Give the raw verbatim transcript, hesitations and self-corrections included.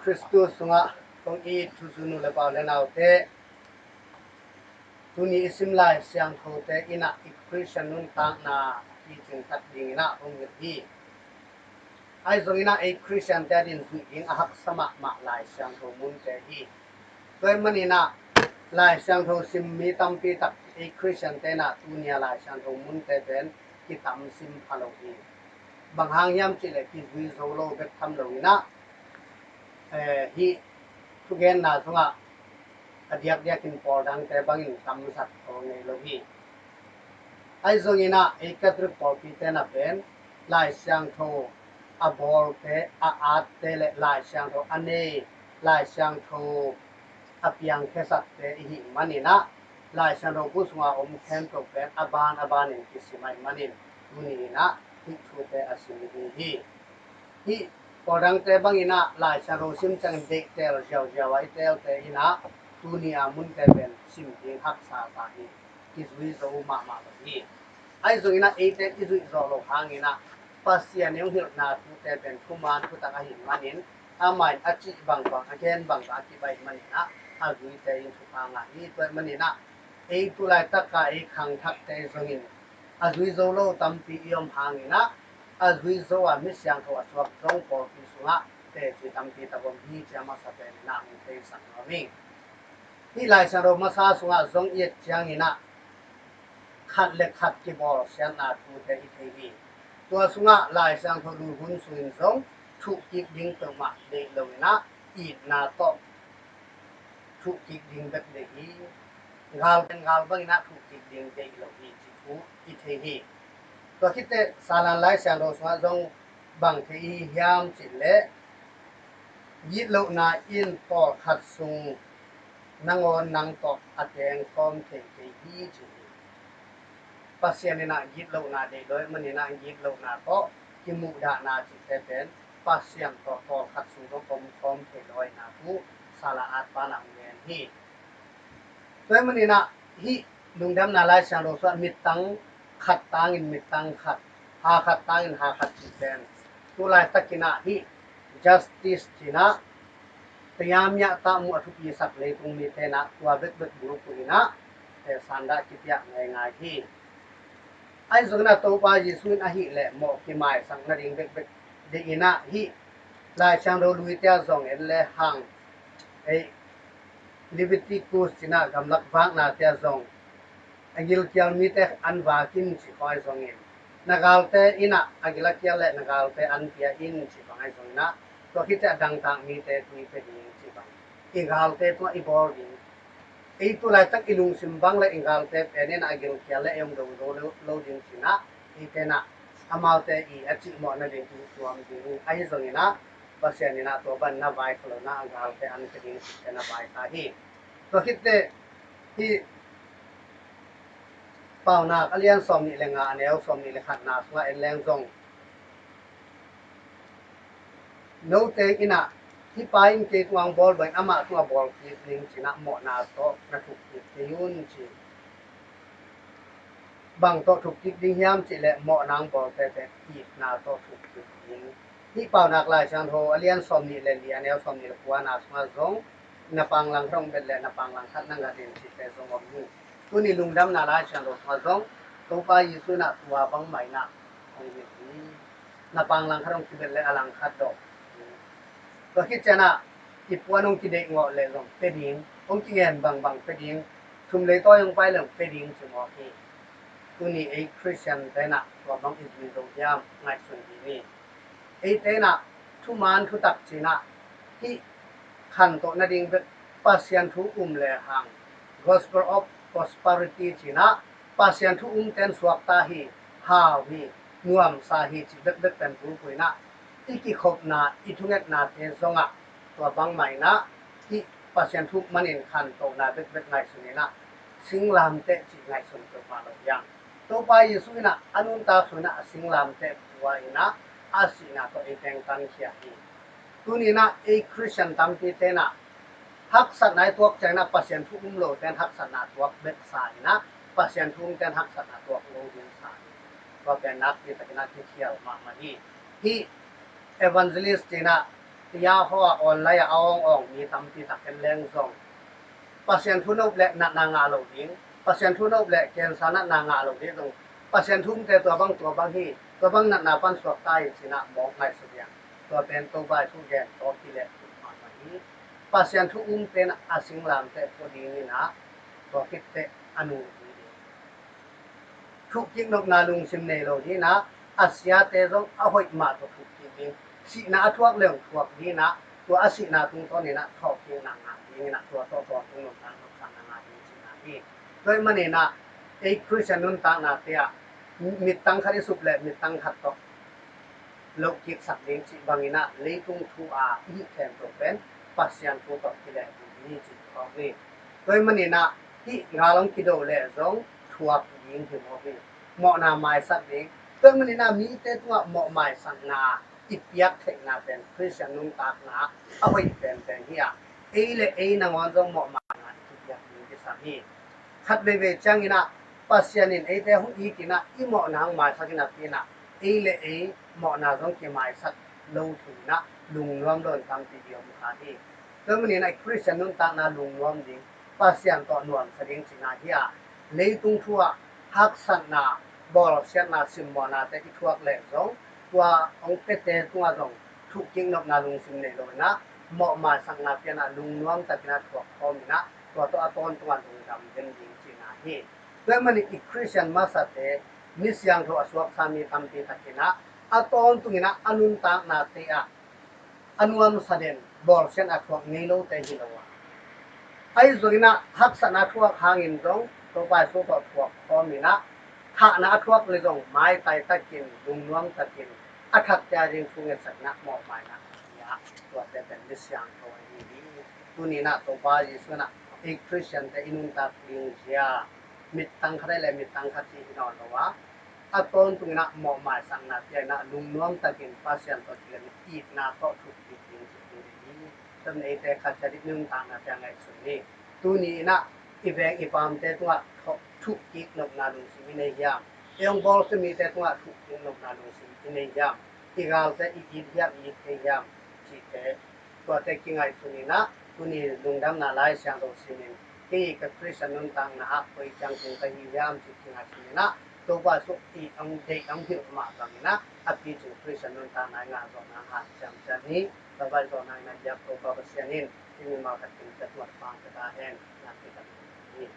Khristu sungah kong it thuzui nu le pa u le naute, tuni i sim Lai Siangthote in ah i Khristian nuntakna kicing tak dingin ah hong hilh hi. Ahi zongin ah ei Khristiante a din zuih ding a haksa mahmah Lai Siangtho munte hi. Tua ahih manin ah Lai Siangtho sim mi tampi tak ei Khristiante in ah tuni a Lai Siangtho munte pen kitam sim pha lo hi. Bang hang hiam cih leh kizui zo lo bek tham loin ah, eh, hih thugenna sungah a diakdiakin pawl dangte bangin tam zat thawl ngei lo hi. Ahi zongin ah ei Catholic pawlpite na pen Lai Siangtho a bawlte, a atte le Lai Siangtho a nei, Lai Siangtho a piangkhiasatte i hih manin ah Lai Siangtho bu sunga om khempeuh pen a ban a banin kisim ahih manin tuni in ah hih thute a sim i hi hi. Hih pawl dangte bangin ah Lai Siangtho sim ciangin deihtel ziauziau a i telte in ah tuni a munte pen sim ding haksa sa hi. Kizui zo mahmah lo hi. Ahi zongin ah eite i zuih zawh loh hangin ah Pasian i hong hilhna thute pen thuman thutak ahih manin amah in a cih bangbang, a gen bangbang a kibaih manin ah a zuite in thupha ngah hi. Tua ahih manin ah ei tu laitaka ei khangthakte zongin a zui zo lo tampi i om hangin ah a zui zo a mi siangtho a suak zong pawlpi sungah teci tampi tak om hi ci a masa penin ah hong theisak nuam ing. Hih Lai Siangtho masa sungah zong i et ciangin ah khat le khat kibawlsiatna thute i thei hi. Tua sungah Lai Siangtho lui hun sungin zong thuhkik ding peuhmah deih loin ah itna tawh thuhkik ding bek deih hi. Gal, gal bangin ah thuhkik ding deih lo hi cih thu i thei hi. Tua khit teh Salan Lai Siangtho sungah zong bang thei i hi hiam cih leh gitlohna in pawlkhat sung nangawn nang tawh a teng khawm thei kei hi ci hi. Pasian in ah gitlohna deih lo ahih manin ah gitlohna tawh kimuhdahna cihte pen Pasian tawh pawlkhat sung zong om khawm thei lo ahihna thu Salan atpa in ah hong gen hi. Tua ahih manin ah hih Lungdamna Lai Siangtho sungah mittang khat tangin mittang khat, ha khat tangin ha khat cih pen tu laitakin ah hih justice ci-in ah tayamia tahmuh a thupisak leitung mite in ah tua bekbek bulphuh in ah, eh, sandah kipiak ngeingai hi. Ahi zongin ah Topa Jesuh in ahih leh mawh kimaisak nading bekbek deih in ah hih Lai Siangtho luite ah zong en le hang, ei, Leviticus ci-in ah gamlak vaknate ah zong a gilkial mite an vak in ci khawng ahi zongin, na galte in ah a gil a kial leh na galte an pia in ci bang ahi zongin ah, tua khit teh a dangtak mite tui pia ding ci bang, i galte tungah i bawl ding. Ei tu laitak i lungsim bang le i galte pen in ah a gilkial leh ei hong do zo lo, lo ding ci-in ah, eite in ah amaute i a cihmawh nading kituam ding ahi zongin ah, Pasian in ah tua bang na vai kha lo in ah a galte an pia ding cihte na vai kha hi. Tua khit teh hih Paunak a lian sawmnih le nga, a neu sawmnih le khatna sungah en leng zong, note in ah hih pa in kei tungah hong bawl bangin amah tungah bawl kik ning ci-in ah mawhna tawh na thuk kik kei un ci. Bang tawh thuk kik ding hiam cih leh mawhna hong bawlte pen itna tawh thuk kik ding. Hih Paunak Lai Siangtho a lian sawmnih le li, a neu sawmnih le kuana sungah zong, na panglang khat hong bet leh na panglang khat na ngat in cihte zong om hi. Tuni Lungdamna Lai Siangtho sungah zong Topa Jesuh in ah tua bangmah in ah hong hilh hi. Na panglang khat hong kibet leh a lang khat dawh. Tua khit ciangin ah i puan hong kideih ngawh leh zong pia ding, hong kingen bangbang pia ding, thum lei tawi hong pai leh zong pia ding ci mawk hi. Tuni ei Khristiante in ah tua bang i zui zo hiam ngaihsun dih ni. Eite in ah thuman thutak ci-in ah hih khantoh nading bek Pasian thu um lehang, Gospel of Prosperity ci-in ah Pasian thu umte in suakta hi, hau hi, nuamsa hi cih bekbek pen bulphuh in ah, i kikhopna, i thungetnate zongah tua bangmah in ah hih Pasian thu manin khantohna bekbek ngaihsun in ah, singlamteh cih ngaihsun peuhmah lo hi hang. Topa Jesuh in ah a nuntak sung in ah a singlamteh pua in ah a sihna tawh ei teng tankhia hi. Tuni in ah ei Khristian tampite in ah haksatna i tuak ciangin ah Pasian thu um lote in haksatna tuak bek sa in ah Pasian thu umte in haksatna tuak lo ding sa hi. Tua pen nakpi takin ah kikhial mahmah hi. Hih evangelist ci-in ah Yahoo a online ah a awng awng mi tampi tak en leng zong Pasian thu nop le natna ngah lo ding, Pasian thu nop le cancer natna ngah lo ding zong, Pasian thu umte tua bang tua bang hi, tua bang natna pan suak ta hi cinah mawk ngaihsut ding. Tua pen Topa thu gen tawh kileh tuk mahmah hi. Pasian thu umte na a singlamteh pua ding inah tua kitteh a nung ding. Thukkik nopna lungsim nei lo dinah a siate zong a hoih mah tawh thukkik ding. Sihna a thuak leng thuak dinah tua a sihna tungtawn inah thawhkikna ngah dinginah tua tawh tawntung nuntak nopsakna ngah ding cihna hi. Tua ih maninah ei Khristian nuntaknate ah mittang khat i sup le mittang khat tawh lohkiksak ding cih banginah leitung thu a i hih khempeuh pen Pasian thu tawh kileh ding hi cih thawk ni. Tua ih maninah hih ngal hong kido leh zong thuak ding hi mawk hi. Mawhna maisak ding. Tua ih maninah mite tungah mawh maisakna i piak theihna pen Khristian nuntakna a hoih penpen hi a, ei le ei nangawn zong mawh maisakna i kipiak ding kisam hi. Khat veivei cianginah Pasian in eite hong itinah i mawhna hong maisak inah pinah ei le ei mawhna zong kimaisak lo thuinah lungnuam lo in tampi i om kha hi. Tua maninah Khristian nuntakna lungnuam ding, Pasian tawh nuamsa ding cihna hi a, leitung thu ah haksatna, bawlsiatna, simmawhnate i thuak leh zong tua hong piate tungah zong thukkik nopna lungsim nei lo inah mawh maisakna pianah lungnuam takinah thuak khawm inah tua tawh a tawntungah lungdam den ding cihna hi. Tua ih manin i Khristian masate mi siangtho a suaksa mi tampi takinah a tawntunginah a nuntaknate ah a nuamsa den bawlsiatna thuak ngei lote hi lo a, ahi zonginah haksatna a thuak hangin zong Topa Jesu tawh thuak khawm inah thahna a thuak le zong maitai takin lungnuam takin a thakte a ding thu ngetsak inah mawhmaina a tuate pen mi siangtho ahi hi. Tuninah Topa Jesu inah ei Khristiante i nuntak ding zia mittang khat ahi le mittang khat hi hi nawn lo a, a tawntunginah mawh maisakna pianah lungnuam takin Pasian tawh kilem itna tawh thukkik ding cih thu hi. Tua manin eite khat ciat i nuntaknate a ngaihsun ni. Tuni inah i veng i pamte tungah thukkik nopna lungsim i nei hiam? Ei hong bawlsia mite tungah thukkik nopna lungsim i nei hiam? I galte i it hiam, i it thei hiam? Cihte tuate kingaihsun inah tuni lungdamna Lai Siangtho simin kei ka Khristian nuntakna ah koi ciang tung ka hi hiam cih kingaihsun inah Topa Jesu i hong deih hong hilh mah banginah a picing Khristian nuntakna i ngah zawhna hanciam ciat ni. Ka baih zawhna inah biak Topa Pasian in i mimal khat kimte tuat pang ka ta hen. Nakpi tak ni.